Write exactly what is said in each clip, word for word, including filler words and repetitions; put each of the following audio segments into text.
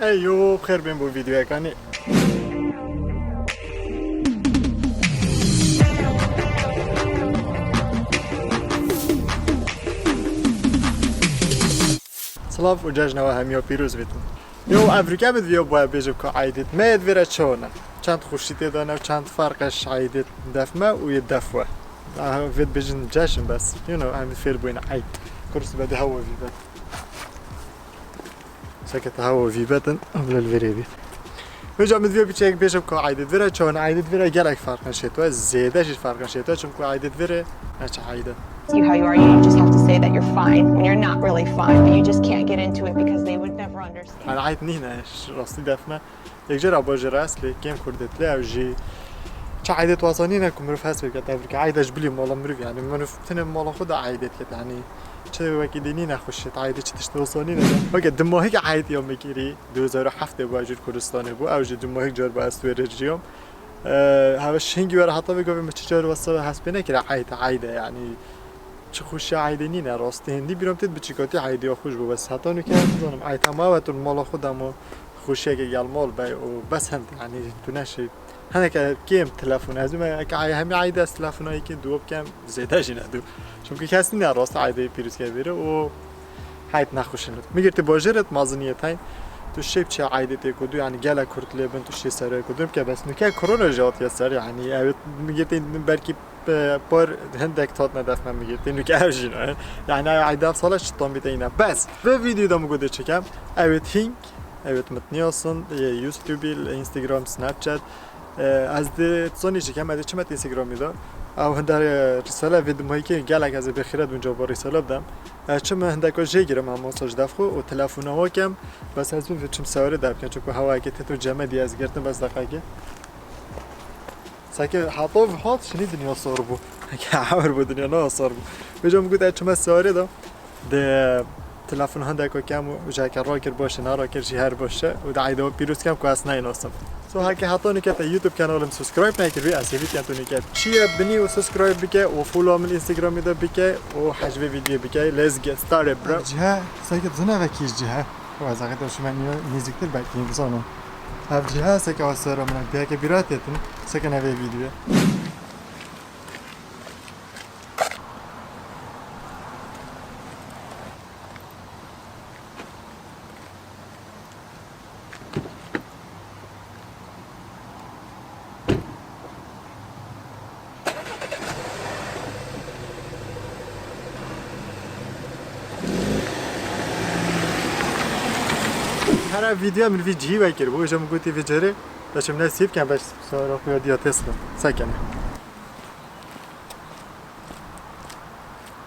Ey yo, bi xêr bên bo vîdeoyeka nê. Silav û cejna we hemiya pîroz bêtin. Yo, evrûke bi divê boye bêjim ku eydêt me yê di vê re çawa ne? Çend xweşî tê de ne û çend ferq e ji eydêt def me û yê def we. Aha, vê dibêjin ceşn bes. You know, em fêr bûyne eyd. Kursi be de hewa vî be. Seke te hewa vî betin, bila li vê rê bît. Vêca min divê piçek bêjim ku eydêt vê re çawa ne? Eydêt vê re gelek ferqin şêt we, zêde jî ferqin şêt we, çimku eydêt vê re ne çi eyd e. You how you are, you just have to say that you're fine when you're not really fine, but you just can't get into it because they would never understand. Hani eyd nîne, rastî def me. Yek cara bajêr e eslê kêm kurdêt lê ew jî çi eydêt wasa nîne ku mirov hest pê bike tevlike. Eyde ji bilî mala mirov, yani mirov tenê mala xwe de eydêt ket, yani çi wekî dî nîne xweşêt eydê çi tiştê wasa nîne. Weke di mahî ke eyd ya me kirî du hezar û heftê bû, ew jî li Kurdistanê bû, ew jî di mahî car bû ez wê rê jiyam. Heve şingî were heta vê gavê min çi car wasa hest pê nekire eyd, eyde yani. Çi xweşiya eydê nîne rastî. Hindî bîra min tê di biçîkatî eydiya xweş bû, bes heta nûke nizanim eyd hema ew tu li mala xwe de ma xweşiyeke gel mal be û bes hind, yanî tu neşî. Hineke kêm telefon ez bime, eke hemî eydê ez telefona yekê duwa bikem zêde jî nedû. Çimkî kes nîne rastî eydê pîrozke vêre û eyd nexweş in. Min girtî bajêr et maziniyet heyn. Tu şê biçe eydê tê ku dû, yanî gelek kurt lê bin tu şê serê ku dû bike, bes nûke korona jî hatiye ser, yanî ew min girtî belkî Bi par hindek tat nedef me migirtî, nûke ev jî ne. Yani ev eydê ev sala çi tam bîte yine. Bes, vê videoyê de min got dê çekem. Evet hing, evet mitniyasin, e, YouTube, Instagram, Snapchat. E, ez dê zanî çekem, ez dê çime Instagram'î de. Ew hinde, e, risale vê dimahîkê gelek ez ê bêxîret binca bo risale bidem. E, çime hindeka jê girim, em wasa ji def xwe û telefona wa kem. Bes ez bim çim sewarê de bikim, çunku hewayeke tê tu ceme diye ez girtim, bes deqekê. Seke heta hat şinî dinya sor bû. Heke ewr bû dinya na sor bû. Vêca min got, ez çime sewrê de. De telefon hindeka kem û ji heke rakir baş e, nerakir jî her baş e. Û de eyda pîroz kem ku ez neynasim. So heke heta nûke te YouTube kanalê min subscribe nekiribî, ez hêvî dikem tu nûke çiye binî û subscribe bike û follow min Instagram'ê de bike û hej vê videoyê bike. Let's get started, bro. Cihe, seke dizine ve kî cihe. Û ez axê te şime nî-, nîziktir belkî nizanim. Ev cî heseke wesera min e, biyeke bîra têtin, seke nevê vîdyoyê. Hera vîdyoya min vî cihî vekiribû, ji min gotî vî carê, de çim ne sîv ken beş sara xuya diya Tesla. Sekene.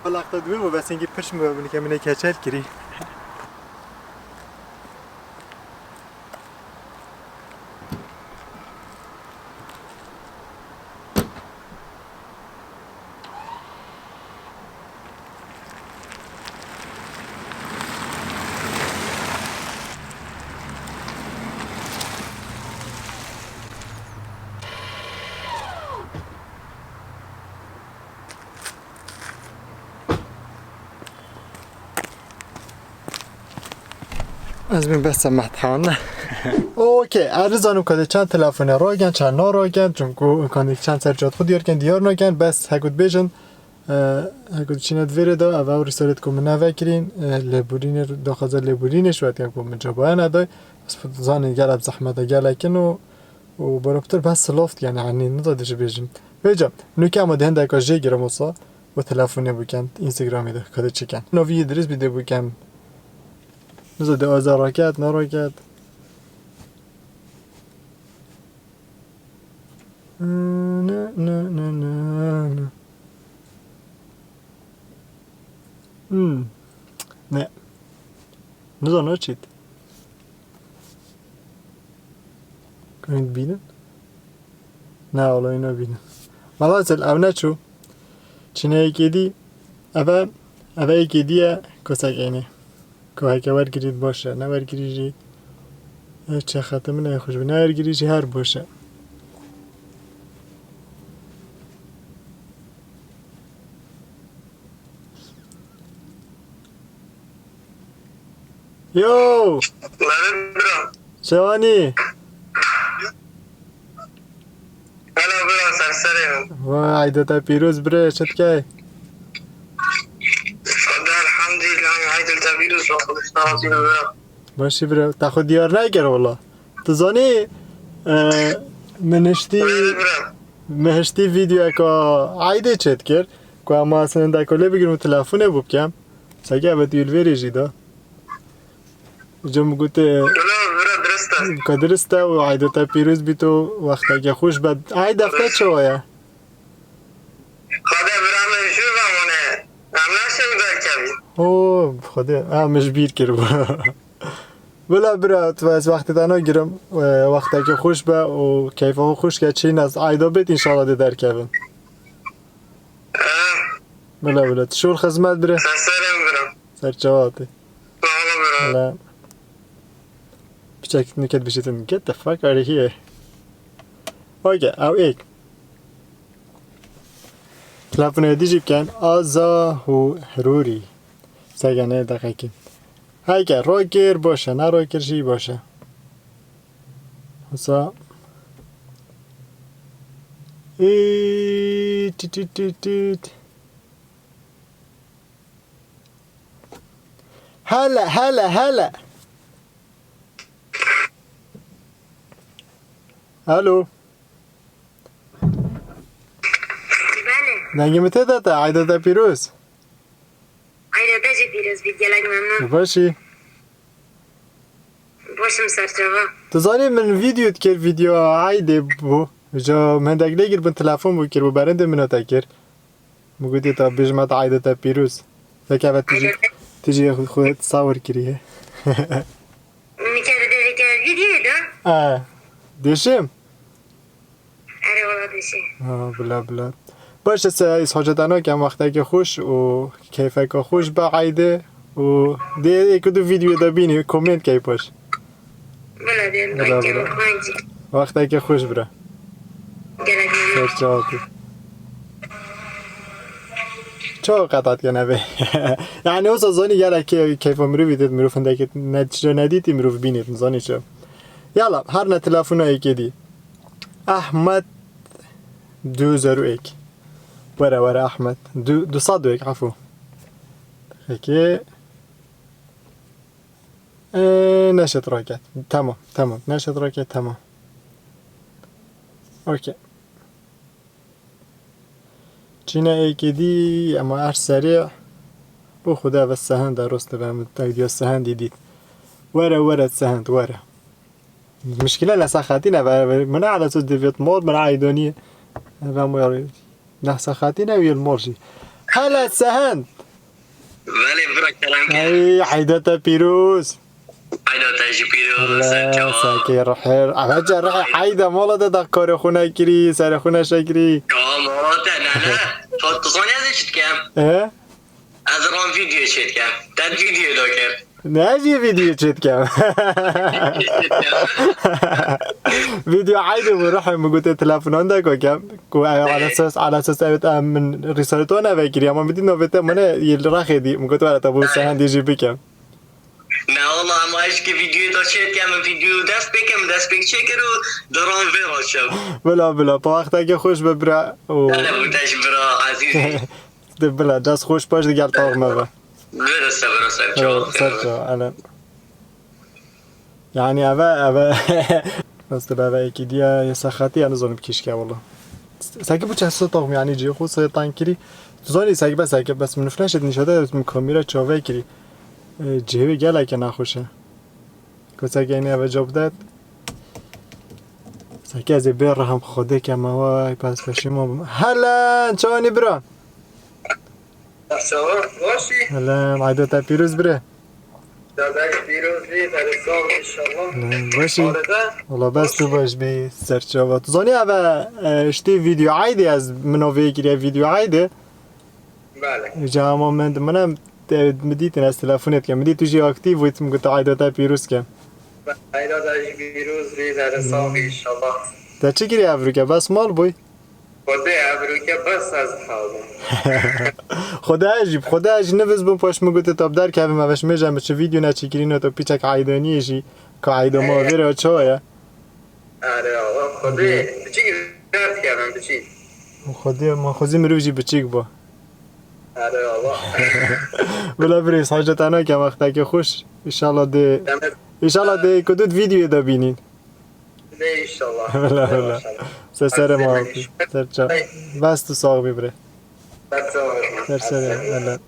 Alaqte duê û besengî pirş min ve min ke min ê keçel kirî. Ez bin behsa mehthan. Okey, ez nizanim ka dê çend telefonê ragen, çend naragen, çunku kan dê çend ser cat xwe diyar ken, diyar naken, bes hekû dibêjin, e, hekû diçîne di vêrê de, ev ew risalet ku min nevekirîn, e, lêborînê, daxwaza lêborînê şwet ken ku min cevaya neday, ez xwe dizanin gelek zehmet e, gelek in û, û beraptir bes silav dikin, yani, niza dişibêjim. Vêca, nûke ema di hindeka jê girim wisa, û telefonê bikin, Instagramê de kare çeken. Novî Îdrîs bî dê bikin. Niza de aza raket, ne raket. Ne, ne, ne, ne, ne. Hmm. Ne. Niza naçît. Kuyên bînin. Na, olayî nabînim. Velhasil, ev neçû. Çineyekê dî, eve, eve yekê dî ye, kosek ênê. Ku heke wergirî baş e, ne wergirî jî, e, çi xetimine xweş bi, ne wergirî jî her baş e. Yo! Lale bira. Dewanî. Hela bira, ser serê min. Vay, Eyda te pîroz bire, çi dikey? Xwedê elhamdulillah, Eyda te pîroz be, Xwedê te razî be bira. Başî bira, te xwe diyar nekir wala. Tu zanî, e, min hiştî, Wele bira. Min hiştî vîdeoyeka Eydê çêt kir, ku em ê sinindeka lê bigirim û telefonê bû bikem. Seke eve tu li vêrê jî da. Ca min gote, Wele bira, dirist e. Ka dirist e û Eyda te pîroz bît û wexteke xweş be. Eyd, hevte çawa ye? Xwedê bira, min jû ve hûn e. Em naşên derkevîn. Oo, Xwedê, ha, min ji bîr kiribû. Bila bira, tu ez wextê te nagirim. E, wexteke xweş be û keyfa xwe xweş ke, çîn ez Eyda bêt, înşallah dê derkevin. Eh. Bila, bila, tu şol xizmet bira. Ser serê min bira. Ser çawa tê. Sağ ol bira. Bila. Piçek nuket bişitin. Get the fuck out of here. Okay, ew êk. Telefonê dî jî bikin. Aza û Herûrî. Segene deqekî. Heke rokir, boş e. Ne rokir jî boş e. Wisa. Ê, tit, tit, tit, tit. Hele, hele, hele. Alo. Belê. Dengê min tê de te, Eyda te pîroz. Eyda te jî pîroz bît, gelek memnun. Tu baş î? Baş im, ser çava. Tu zanî min vîdeo dikir, vîdeo Eydê bû. Ca min hindek lê giribûn, telefon bû kiribû, berindê min te kir. Min gotî te bêjim te Eyda te pîroz. Fekeve tu jî, Eyda te tu jî xwe, xwe sawir kiriye. Min kere deveke vîdeo da. E, dêşim. Erê wala dişê. Ha, bila, bila. Baş e, se, ez haceta nakem, wexteke xweş û keyfeke xweş be Eydê û dê êk du vîdyoyê de bînî, komênt key paş. Bila dê, bila, bila. Wexteke xweş bira. Gelek memnun. Ser çawa tu. Çawa qetat kene be. Yani wisa zanî gelek key-, keyfa mirovî dêt, mirov hindekî ne, çi nedîtî mirov bînît, zanî çi. Yala, her ne telefona êkê dî. Ahmet du zero êk. Were, were Ahmet. Du, du sed û êk, efû. Peki. Ee, neşet roket. Tamam, tamam. Neşet roket, tamam. Okey. Çîne êkê dî, ema her serê. Bo Xuda ve sehend e, rost be, min te diya sehendî dît. Were, were sehend, were. Mişkile ne sexetî ne ve, ve, min ala söz divêt mor, min Eydonî. Ve mor. Ne sexetî ne, wî mor jî. Hele sehend. Belê bira, kerem ke. Ey, Eyda te pîroz. Eyda te jî pîroz, ser çava. Sakê rihir. Eve ce rihir Eyda, mala de da karê xwe nekirî, serê xwe neşekirî. Çava mala te, ne, ne. Fat, tu zanî ez ê çi dikem? E? Ez ran vîdyoyê çêdikem. Te vîdyoyê dakir. Ne, ez jî vîdyoyê çêdikem. Vîdyo Eydê bû, rihê min gotê telefonan de kokem. Ku ev ala ses, ala ses evet, em min rîsalet wan eve kiriye. Ama min dî navê te mane yê li rexê dî. Min got were te bû sehendî jî bikem. Ne wala, ama ez ki vîdyoyê da çêdikem, min vîdyo dest pê kem, dest pê çêkir û di ran vê ra çim. Bila, bila, pa wexteke xweş be bira. Û Hele bû te jî bira ezîzî. De bila, dest xweş, paş digel tax me ve. Bira se, bira se, çawa. Ser çawa, hele. Yani eve, eve. Nasıl be, eve êkî diye, ya sexetî, yani zonim kişke wala. Seki bu çeşit tax me, yani cihê xwe seytan kiri. Tu zanî seki bes, seki bes min flash et nişade, min kamera çave kiri. E, cihê gelek naxweş e. Kosek yani eve cevap dat. Seki ez ê bê reham Xwedê kema, vay, pas peşîman bûm. Helen, çawa nî bira? Çawa, baş î? Helen, Eyda te pîroz bire. Dadayî pîroz bî, berê sax inşallah. Helen, baş î? Arada. Wala bes tu baş bî, ser çava. Tu zanî eve, e, işte vîdeo Eydê ez min o vê kiriye vîdeo Eydê. Belê. Ca ama min, min em, te, min dîtin ez telefonê dikim. Min dît tu jî aktîf bûyî, min got Eyda te pîroz ke. Eyda te jî pîroz bî, berê sax inşallah. Te çi kiriye evroke? Bes mal bûyî? Xwedê evroke bes ez dixwazim. Xwedê jî, Xwedê jî niviz bûm, paş min gote, "Tab derkevim, eve ji mêj em çi vîdyo neçêkirîne, to pîçek Eydaniyê jî." Ka eyda ma vêre çawa ye? Are Allah, Xwedê biçîk zehf dike min biçîk. Xwedê, ma xwezî mirov jî biçîk bo. Are Allah. Bila birêz, haceta nakem, wextekê xweş. Înşallah dê, Demek înşallah dê ku dût vîdyoyê de bînîn. ne inşallah. Bila, bila. Se serê ma. Ser çav. Bes tu sax bî birê. Ser serê, bila.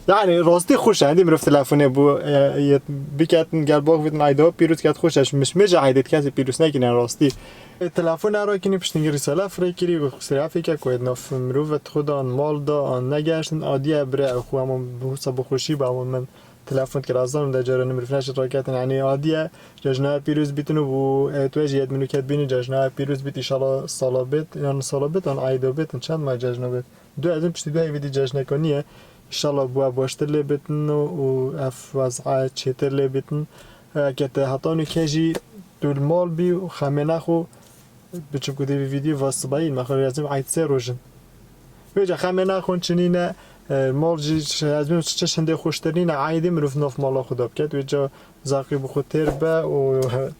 Yani rastî xweş e, hindî mirov telefonê bû, e, yê biketin gel baxvîtin eyda pîroz ket xweş e, mişmêja eydê kesê pîroz nekirîne rastî. E, telefon erakînî piştî rîsale firê kirî, got xusirê efê ke ku êd naf mirov et xwe dan mal da an negeştin, adiye birê ew xwe ama bi wisa bi xweşî bi ama min telefon kir, ez zanim de cara mirov neşit raketin, yani adiye cejnaya pîroz bîtin û bû, e, tu jî yêd min û ket bînî cejnaya pîroz bît, inşallah sala bêt, yan sala bêt, an eyda bêt, çend ma cejna bêt. Du ezin piştî du heyvî dî cejneka niye. Înşallah bû ev baştir lê bitin û ev wez'a çêtir lê bitin. Eke te heta nûke jî tu li mal bî û xemê nexwe, biçim ku dê vî vîdyo va sibayî me xwe lazim eyd sê roj in. Vêca xemê nexwin çinîne, e, mal jî lazim çi çi hindê xweştir nîne, eydê mirov nav mala xwe da biket. Vêca zaqî bi xwe têr be û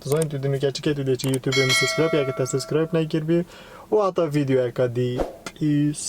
tu zanî tu dinûke çi ke tu dê çi YouTube min subscribe, eke te subscribe nekir bî û heta vîdyoyeka dî. Peace.